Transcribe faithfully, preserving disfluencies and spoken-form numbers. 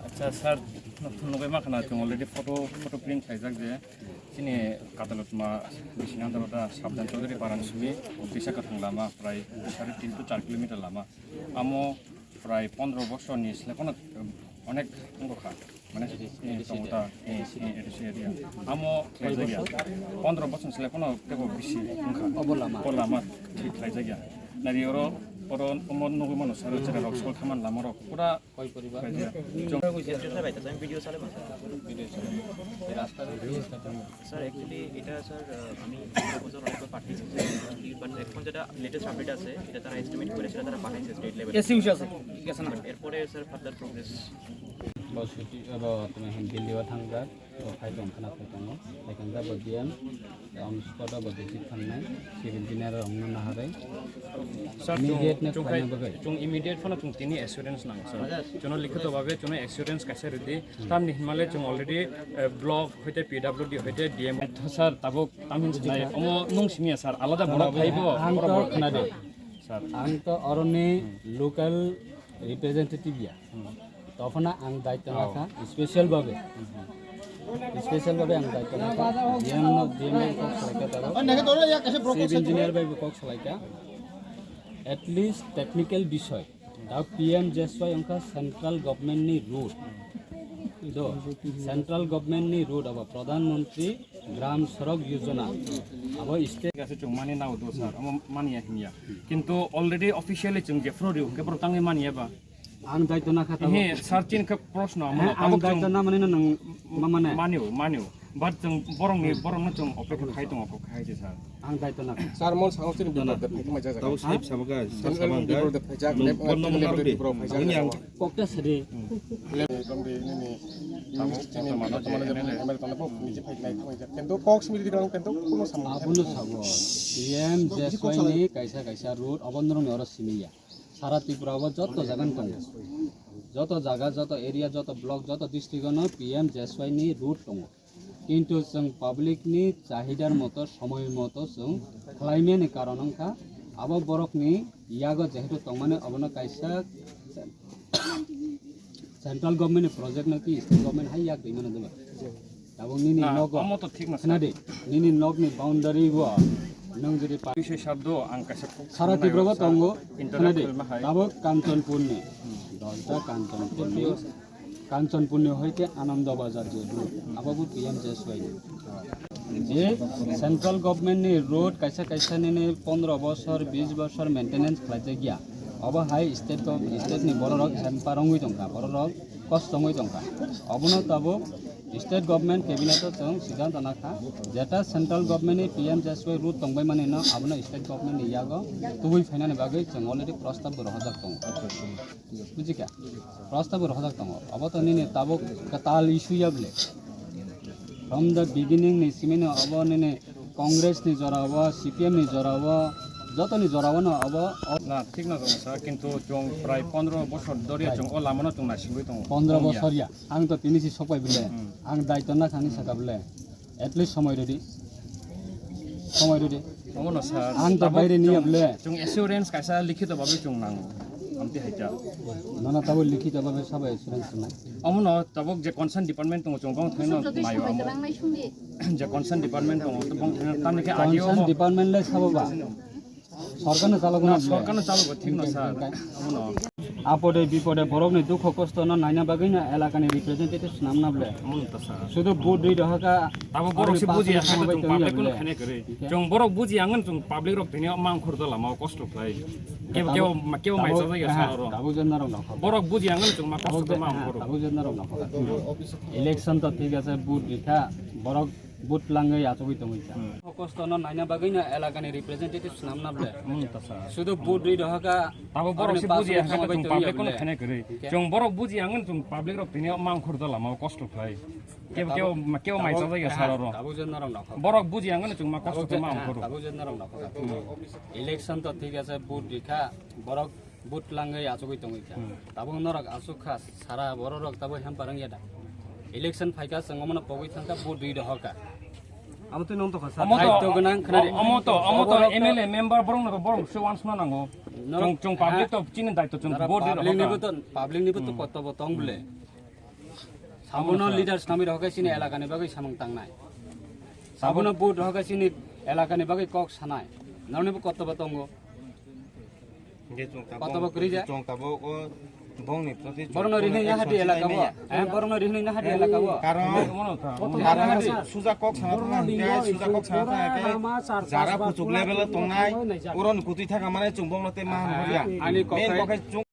Acha sir, nugwi ma khana chwng already photo, photo print khaijak je chini Katalotma bising andro da Sabdan Chaudhary Paran simi kisa kwthang lama prai sare tin to char kilometer lama. Amo prai pondro bosor ni sle kono onek wngkha. Mane, eh, tongta, eh, eh, A D C area. Amo khlaijak ya. Pondro bosor sle kono tebo bisi wngkha. Obo lama. Obo lama thik khlaijak ya. Nari oro, oro omo nugwi mano sir, chera rok skol thaman lama rok pura koi poribar? Khlaijak ya. Video sale ba? Video sale. Rasta. Sir, actually এটা স্যার, আহ, আমি প্রপোজাল অনেকবার পাঠিয়েছি sir, but এখন যেটা latest update আছে, এটা তারা এস্টিমেট করে সেটা তারা পাঠাইছে স্টেট লেভেলে। এসি অফিস আছে, ঠিক আছে না? বাট এরপরে sir further progress. Bo siti, bo tumi hwn Delhi o thangjak, bo phai tong khna phai tongo, phai thangjak bo D M, on spot o bo visit khangnai, civil engineer rok no naharwi. Sir, immediate chwng, ne chwng khlaina bagwi. Chwng immediate phano chwng tini assurance nango, sir. Chwngno likhito babe chwngno assurance kaisa rwdi. Tamni hinmale chwng already, eh, block hoite P W D hoite D M. To sir, tabuk tamhin sinai. Omo nung simi ya sir, alada borok phaibo, ang borok to, borok khna de. Sir. Ang to oroni local representative ya. Tophana ang daityo nakha, special babe. Special babe ang daityo nakha. D M no, D M bai kok salaika taro. Chief engineer bai kok salaika. At least technical bisoy. Tao P M J S Y wngkha central government ni road. Do, central government ni road abo Pradhan Mantri Gram Sadak Yojana. Abo state. Thik ase, chwng mani nao do sir, omo mani ya himya. Kintu already officially chwng jephru rio, hwnkhe borok tangwi mani ya ba? Ang daityo nakha tabo. He, sir, chini khe proshno amo. He, ang tabuk chwng daityo na mani no nang ma mane. Manio, manio. But chwng borokni, borokno chwng opekha khai tongo, kok khai se sir. Ang daityo nakha. Sir, mon sango chini biporte phai khe mai jajak. Tabo sahib sabaka, sir sabaka. Biporte phai jak, neb, neb, neb, biporte phai jak. Ang kokta sadi. Leb, tong di, nini, tamo, chini, tamo, tamo, tamo, M L A tong, niji phai nai, phai jak. Kento kok simi di kang, kento kuno samo. Abono sabo. P M J S Y ni kaisa, kaisa road, obo norok ni oro simi ya. Sara Tripura o joto jaga ni tongo. Joto jaga, joto area, joto block, joto district o no P M J S Y ni road tongo. Kintu chwng public ni chahidar moto, somoi moto chwng khlaimani karon wngkha, abo borok ni yago jehetu tongmani obono kaisa central government ni project no ki state government hai yak rimano diba? Tabuk nini nogo. Na, omo to thik na, sir. Khna di, nini nokni boundary bo nwng jodi pa- Bisoi sabdo ang kaisa kok sara Tripura bo tongo. Khna di, tabuk Kanchanpur ni. Dosda Kanchanpur ni. Kanchanpur ni hoite Ananda Bazar je road. Abo bo P M J S Y ni. Je central government ni road kaisa kaisa nini pondro bosor, bis bosor maintenance khlaijak ya. Obo hai state gov-, state ni bororok hempa rongwi tongkha, bororok kosto wngwi tongkha. Obono tabuk state government cabinet o chwng siddhanto nakha, jeta central government ni P M J S Y route tongbai mani no abono state government ni yago tubui phainani bagwi chwng already prostab bo rohorjak tongo. Bujikha? Prostab bo rohorjak tongo. Obo to nini tabuk kwtal issue ya bwle. From the beginning ni simi no obo nini Congress ni jora o, C P M ni jora o, joto ni jora o no obo o- Na, thik no tongo sir, kintu chwng prai pondro bosor doriya chwng o lama no chwng naisingwi tongo. Pondro bosor ya, ang to tini si sokpai bwle, ang daityo na khani saka bwle, at least somoi rwdi, somoi rwdi. Omo no sir, ang to tabuk baire niya bwle. Chwng assurance kaisa likhito babe chwng nango, amti haita. Nono tabuk likhito babe sabo assurance nai. Omo no tabuk je concern department tongo chwng bong thangno nayo amo. Je concern department tongo to bong thangno tamni khe agio concern department le sabo ba. Sorkar no chalogo na, sorkar no chalogo, thik no sir. Omo no. Apode bipode borok ni dukho kosto no naina bagwi no elaka ni representative swnam na bwle. Omo no to sir. Sudu vote dui doha ka. Tabo borok se buji ya khato chwng public no khene kare. Chwng borok buji angan chwng public rok tini mang khor dola ma kosto khlai. Kebo kebo kebo mai chajak ya sir oro. Tabo jonna rok no. Borok buji angan chwng ma kosto ma ang khor. Tabo jonna rok no. Election to thik ase, vote dikha, borok vote langwi achugwi tongwi kha. Kosto no naina bagwi no elaka ni representative swnam na bwle. Omo no to sir. Sudu vote dui doha ka. Tabo borok se buji ya khato chwng public no khene kare. Chwng borok buji angan chwng public rok tini mang khor dola ma kosto khlai. Kebo, kebo, kebo mai chajak ya saro ro. Tabuk je norok nokho. Borok buji ang no chwngma kosto khe ma ang phuru. Tabuk je norok nokho. Election to thik ase, vote rikha, borok vote langwi achugwi tongwi kha. Hmm. Tabuk norok achuk kha, sara borok rok tabuk hempa rang ya da. Election phaikha, chwng omono pogwi thangkha, vote rwi dohorkha. Abo twi nong tokha sa. Omo to, Daityo gwnang khwnari. Omo to, omo to Oborok to M L A member borok no borok se wansna nango. Norok Chwng, chwng public ha. To chini daityo chwng Norok vote rwi public ni dohorkha. Bo to, public ni bo to Hmm. Kotobo tong bole. Sabono leader swnamwi rohorkhe chini elakani bagwi samung tangnai. Sabono vote rohorkhe chini elakani bagwi kok sanai. Noronibo kotobo tongo. Kotobo kwrwi ja. Chwng tabuk o bongni proti Borokno chwng rihni action nahadi elaka bo. Sinai maya. Eh, borokno rihni nahadi elaka bo. Karon, Borokno karon hadi. Suja kok sana thang hingke, suja kok sana thang hingke, jara kuchuk level o tongnai, uron kutui thaka mane chwng bongno tei ma hwn horiya. Ani kok Main hai kok hai chwng